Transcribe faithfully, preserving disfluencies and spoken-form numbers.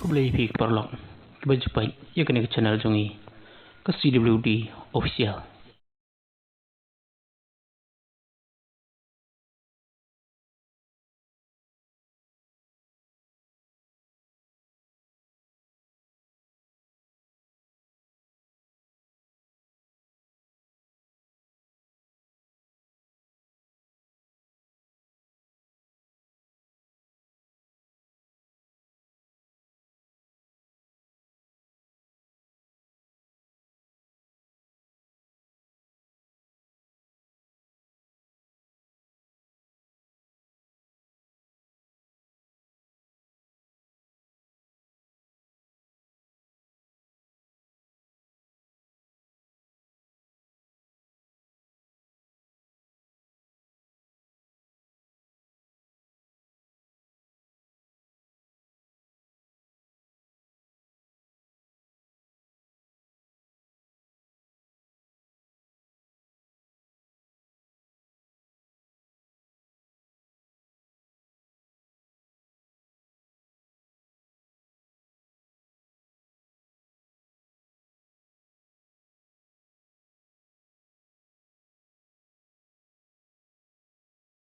Khublei phi ki paralok kiba ju peit ïa kane ka channel jong ngi, ka C W D Official.